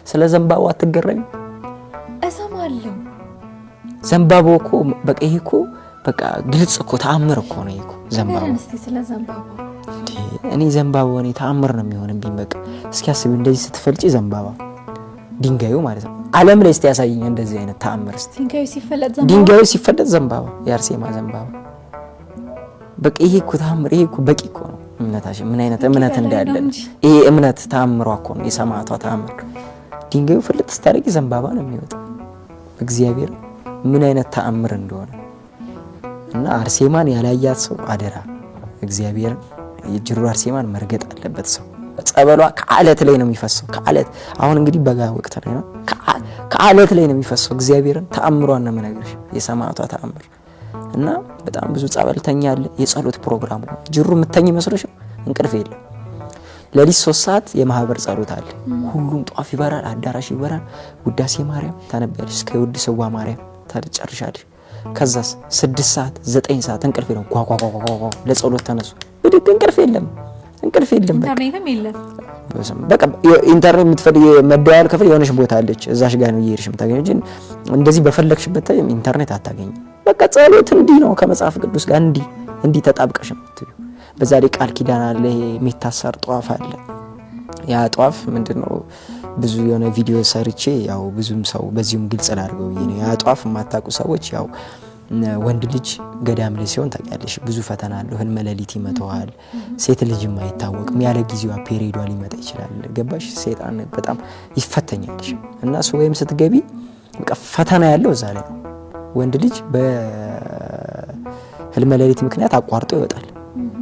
ስለ ዘንባባው አትገረሚ? እሰማለሁ። ዘንባባው እኮ በቃ ይሄ እኮ በቃ ግልጽ እኮ ተአምር እኮ ነው። ይሄ እኮ ዘንባባው። ንገረን እስቲ ስለ ዘንባባው። እንዴ፣ እኔ ዘንባባው እኔ ተአምር ነው የሚሆንብኝ። በቃ እስኪ አስቢ፣ እንደዚህ ስትፈልጪ ዘንባባ ድንጋዩ ማለት ነው። ዓለም ላይ እስቲ ያሳየኝ እንደዚህ አይነት ተአምር እስቲ። ድንጋዩ ሲፈለጥ ዘንባባ። ድንጋዩ ሲፈለጥ ዘንባባ፣ የአርሴማ ዘንባባ። በቃ ይሄ እኮ ተአምር፣ ይሄ እኮ በቂ እኮ ነው። እምነታችን ምን አይነት እምነት በላይ ነው እንዳለን እንጂ። ይሄ እምነት ተአምሯ እኮ ነው፣ የሰማዕቷ ተአምር። ድንጋዩ ፍልጥ ስታደርጊ ዘንባባ ነው የሚወጣው። እግዚአብሔር ምን አይነት ተአምር እንደሆነ። እና አርሴማን ያላያት ሰው አደራ እግዚአብሔር የጅሩ አርሴማን መርገጥ አለበት ሰው። ጸበሏ ከአለት ላይ ነው የሚፈሰው። ከአለት፣ አሁን እንግዲህ በጋ ወቅት ላይ ነው። ከአለት ላይ ነው የሚፈሰው። እግዚአብሔርን ተአምሯን ነው የምነግርሽ፣ የሰማዕቷ ተአምር። እና በጣም ብዙ ጸበልተኛ አለ። የጸሎት ፕሮግራሙ ጅሩ የምተኝ መስሎሽ ነው? እንቅልፍ የለም። ሌሊት 3 ሰዓት የማህበር ጸሎት አለ። ሁሉም ጧፍ ይበራል፣ አዳራሽ ይበራል። ውዳሴ ማርያም ታነቢያለሽ፣ እስከ ውድ ስዋ ማርያም ታጨርሻለሽ። ከዛስ 6 ሰዓት፣ 9 ሰዓት እንቅልፍ የለም። ጓጓጓጓ ለጸሎት ተነሱ። ብድግ፣ እንቅልፍ የለም፣ እንቅልፍ የለም። በቃ ኢንተርኔትም የለም። በቃ ኢንተርኔት የምትፈልጊ መደዋወል ክፍል የሆነች ቦታ አለች፣ እዛሽ ጋር ነው እየሄድሽ የምታገኘው እንጂ እንደዚህ በፈለግሽበት time ኢንተርኔት አታገኝም። በቃ ጸሎት እንዲህ ነው፣ ከመጽሐፍ ቅዱስ ጋር እንዲህ እንዲህ ተጣብቀሽ የምትይው። በዛ ላይ ቃል ኪዳን አለ፣ ይሄ የሚታሰር ጧፍ አለ። ያ ጧፍ ምንድነው? ብዙ የሆነ ቪዲዮ ሰርቼ ያው ብዙም ሰው በዚሁም ግልጽ ላድርገው ብዬ ነው። ያ ጧፍ የማታውቁ ሰዎች፣ ያው ወንድ ልጅ ገዳም ላይ ሲሆን ታውቂያለሽ ብዙ ፈተና አለው። ህልመ ሌሊት ይመተዋል። ሴት ልጅም አይታወቅም፣ ያለ ጊዜዋ period ዋ ሊመጣ ይችላል። ገባሽ? ሰይጣን በጣም ይፈተኛልሽ። እና እሱ ወይም ስትገቢ በቃ ፈተና ያለው እዛ ላይ ነው። ወንድ ልጅ በህልመ ሌሊት ምክንያት አቋርጦ ይወጣል።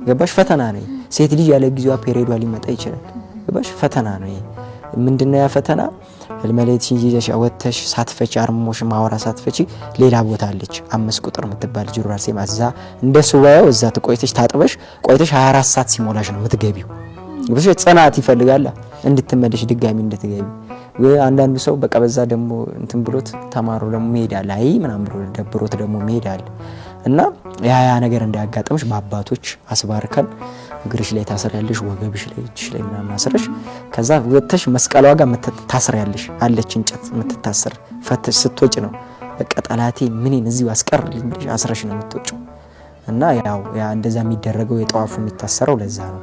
ገባሽ? ፈተና ነው። ሴት ልጅ ያለ ጊዜዋ period ዋ ሊመጣ ይችላል። ገባሽ? ፈተና ነው ይሄ። ምንድነው ያ ፈተና? ህልመ ሌሊትሽን ይዘሽ ወጥተሽ ሳትፈቺ፣ አርምሞሽ ማውራ ሳትፈቺ ሌላ ቦታ አለች 5 ቁጥር የምትባል ጅሩ አርሴማ፣ እዛ እንደ ሱባኤው እዛ ትቆይተሽ ታጥበሽ ቆይተሽ 24 ሰዓት ሲሞላሽ ነው የምትገቢው። ብዙ ጽናት ይፈልጋል እንድትመለሽ ድጋሚ እንድትገቢ። ወይ አንዳንዱ ሰው በቃ በዛ ደግሞ እንትን ብሎት ተማሮ ደግሞ መሄድ አለ፣ አይ ምናምን ብሎ ደብሮት ደግሞ መሄድ አለ። እና ያ ነገር እንዳያጋጥምሽ በአባቶች አስባርከን እግርሽ ላይ ታስሪያለሽ፣ ወገብሽ ላይ፣ እጅሽ ላይ ምናምን አስረሽ ከዛ ወጥተሽ መስቀሏ ጋር ታስሪያለሽ። አለች እንጨት የምትታሰር፣ ፈተሽ ስትወጪ ነው በቃ ጠላቴ ምኔን እዚሁ አስቀርልኝ ብለሽ አስረሽ ነው የምትወጪው። እና ያው ያ እንደዛ የሚደረገው የጠዋፉ የሚታሰረው ለዛ ነው።